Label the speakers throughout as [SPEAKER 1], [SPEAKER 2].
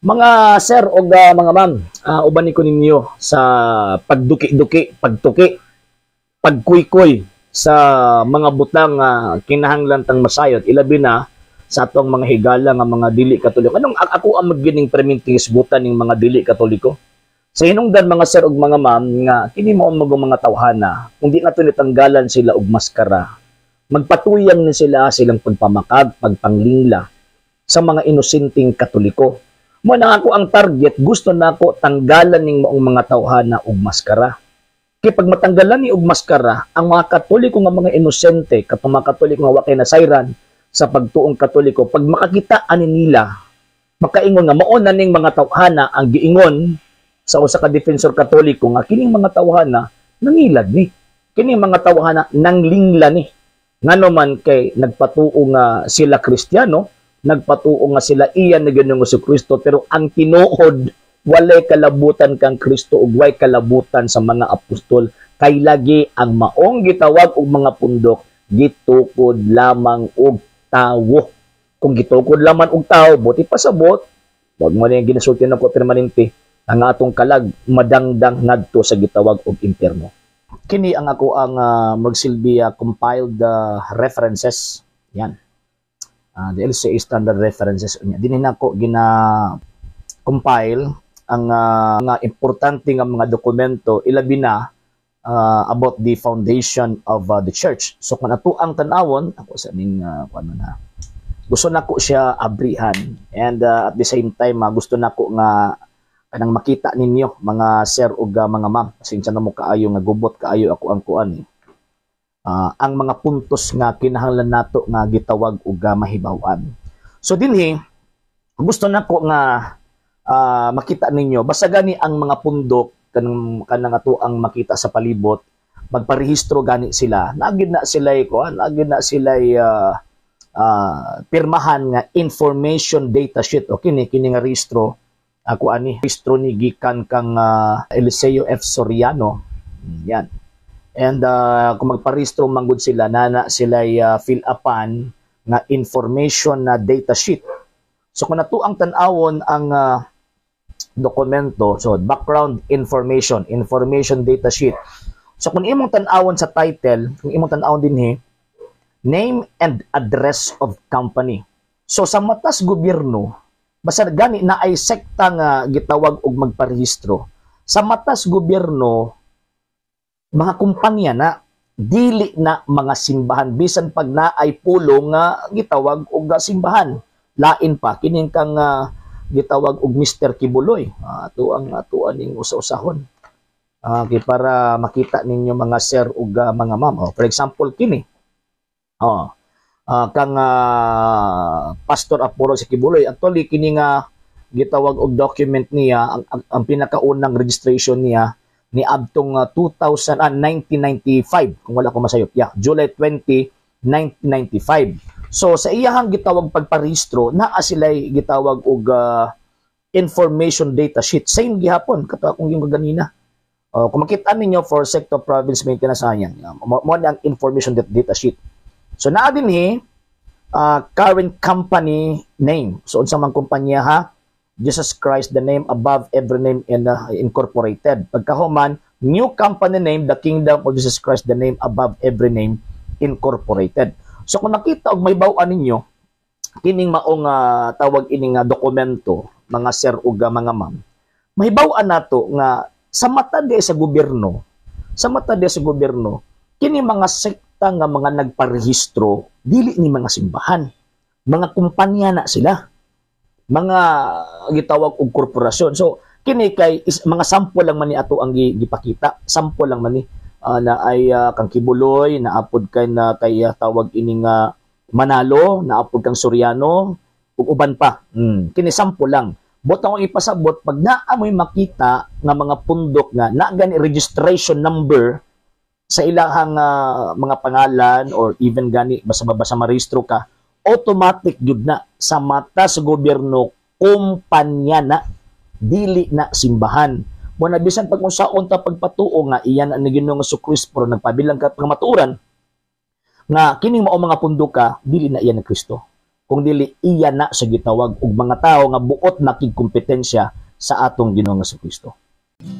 [SPEAKER 1] Mga sir o mga ma'am, uban ko ninyo sa pagduki-duki, pagtuki, pagkuykoy sa mga butang kinahanglan tang masayod, ilabi na sa atong mga higala nga mga dili Katoliko. Anong ako ang magining perminting isgutan ning mga dili Katoliko? Sa hinungdan, mga sir ug mga ma'am, nga kini mao mga tawhana, kung di nato nitanggalan sila og maskara, magpatuyang ni sila silang pagpamakag, pagpanglingla sa mga inosenteng Katoliko. Mo na ako ang target, gusto nako tanggalan ning maong mga tawhana og maskara. Kay pag matanggalan ni og maskara, ang mga Katoliko nga mga inosente, katong mga Katoliko nga wa kay nasayran sa pagtuong Katoliko, pag makakita ani nila, makaingon nga mao na ning mga tawhana ang giingon sa usa ka defensor Katoliko nga kining mga tawhana nangilad ni. Kining mga tawhana nanglingla ni. Ngano man kay nagpatuo nga sila Kristiyano, nagpatuo nga sila iya na Ginoong Kristo, pero ang tinuod walay kalabutan kang Kristo ug way kalabutan sa mga apostol, kay lagi ang maong gitawag og mga pundok gitukod lamang og tawo. Kung gitukod lamang og tawo, buti pasabot, wag mo na yung ginasulti nako permanente ang atong kalag madangdang ngadto sa gitawag og impierno. Kini ang ako ang magsilbi compiled references yan. The LCA standard references unya dinhi nako gina compile ang mga importante nga mga dokumento, ilabi na about the foundation of the church. So kung ato ang tan-awon, ako sa ning ano na gusto nako siya abrihan and at the same time gusto nako nga kanang makita ninyo, mga sir ug mga ma'am, pasensya na mo kaayo nga gubot kaayo ako ang kuan eh. Ang mga puntos nga kinahanglan nato nga gitawag og mahibaw-an. So dinhi gusto nako nga makita ninyo, basta gani ang mga pundok kanang kanang ato ang makita sa palibot, magparehistro gani sila, naagid na sila kuan, naagid na sila pirmahan nga information data sheet. O kini kini nga rehistro ako ani rehistro ni gikan kang Eliseo F. Soriano yan. And kung magparehistro manggod sila, nana sila fill upan nga information na data sheet. So kung nato ang tan-awon ang dokumento, so background information, information data sheet. So kung imong tan-awon sa title, kung imong tan-awon dinhi, name and address of company. So sa matas gobyerno, basta gani na ay sekta nga gitawag og magparehistro. Sa matas gobyerno, mga kumpanya na, dili na mga simbahan, bisan pag naay pulo nga gitawag og simbahan. Lain pa kining kang gitawag og Mr. Quiboloy. Ato ang ato aning usa-usahon. Kay para makita ninyo, mga sir ug mga ma'am. Oh, for example kini. Oh, kang Pastor Apollo si Quiboloy. Actually kini nga gitawag og document niya, ang pinakaunang registration niya ni adtong 2000 1995 kung wala ko masayop. Yeah, July 20, 1995. So sa iyahang gitawag pagparehistro, naa sila'y gitawag og information data sheet. Same gihapon kato akong yung kaganina. Kung makita ninyo, for sector province maintenance yan, mo ang information data sheet. So naa dinhi current company name. So unsa man kumpanya ha? Jesus Christ, the name above every name in incorporated. Pagkahuman, new company name, the Kingdom of Jesus Christ, the name above every name incorporated. So kung nakita og may baw ninyo kining maong tawag ini nga dokumento, mga sir ug mga ma'am, mahibaw-an nato nga sa mata di sa gobyerno, sa mata di sa gobyerno, kini mga sekta nga mga nagparehistro, dili ni mga simbahan. Mga kumpanya na sila. Mga gitawag og korporasyon. So kini kay is, mga sample lang man ni ato ang gipakita. Sample lang man ni na ay kang Quiboloy, naapod kay na kay tawag ini nga Manalo, naapod kang Soriano, ug uban pa. Kini sample lang. But akong ipasabot, pag naa mo'y makita nga mga pundok nga na gani registration number sa ilahang mga pangalan or even gani basta basta marehistro ka, automatic gyud na sa mata sa gobyerno, kumpanya na, dili na simbahan. Mo na bisan pag unsaon ta pagpatuo nga iyan ang Ginoong Kristo, pero nagpabilang ka pamatuoran nga kining mao mga pundok ka, dili na iyan ni Kristo. Kung dili iya na sa gitawag og mga tao nga buot makigkompetensya sa atong Ginoong Kristo.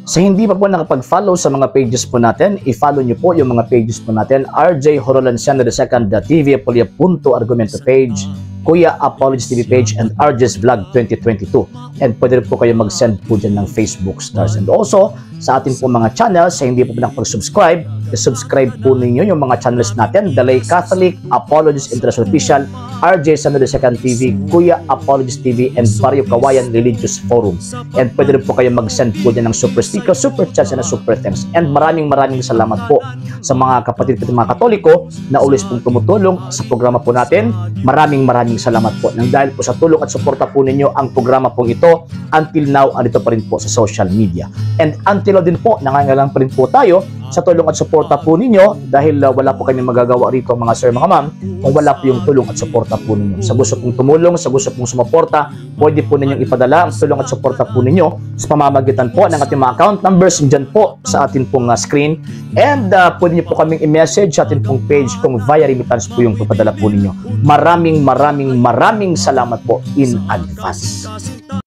[SPEAKER 1] Sa hindi pa po nakapag-follow sa mga pages po natin, i-follow nyo po yung mga pages po natin: RJ Horolanciano II, TV Apolia Punto Argumento page, Kuya Apologies TV page, and RJ's Vlog 2022. And pwede rin po kayo mag-send po dyan ng Facebook stars. And also, sa atin po mga channels, sa hindi po nakapag-subscribe, i-subscribe po ninyo yung mga channels natin: The Lay Catholic, Apologies International Official, RJ Sano II TV, Kuya Apologies TV, and Barrio Kawayan Religious Forum. And pwede rin po kayo mag-send po dyan ng super sticker, super chats, and super thanks. And maraming maraming salamat po sa mga kapatid po, mga Katoliko na always pong tumutulong sa programa po natin. Maraming maraming salamat po. Nang dahil po sa tulong at suporta po ninyo, ang programa pong ito until now andito pa rin po sa social media. And until now din po, nangangailangan pa rin po tayo sa tulong at suporta po ninyo dahil wala po kami magagawa rito, mga sir, mga ma'am, kung wala po yung tulong at suporta po ninyo. Sa gusto pong tumulong, sa gusto pong sumuporta, pwede po ninyong ipadala ang tulong at suporta po ninyo sa pamamagitan po ng ating mga account numbers dyan po sa atin pong screen. And pwede niyo po kaming i-message sa atin pong page kung via remittance po yung papadala po ninyo. Maraming maraming maraming salamat po in advance.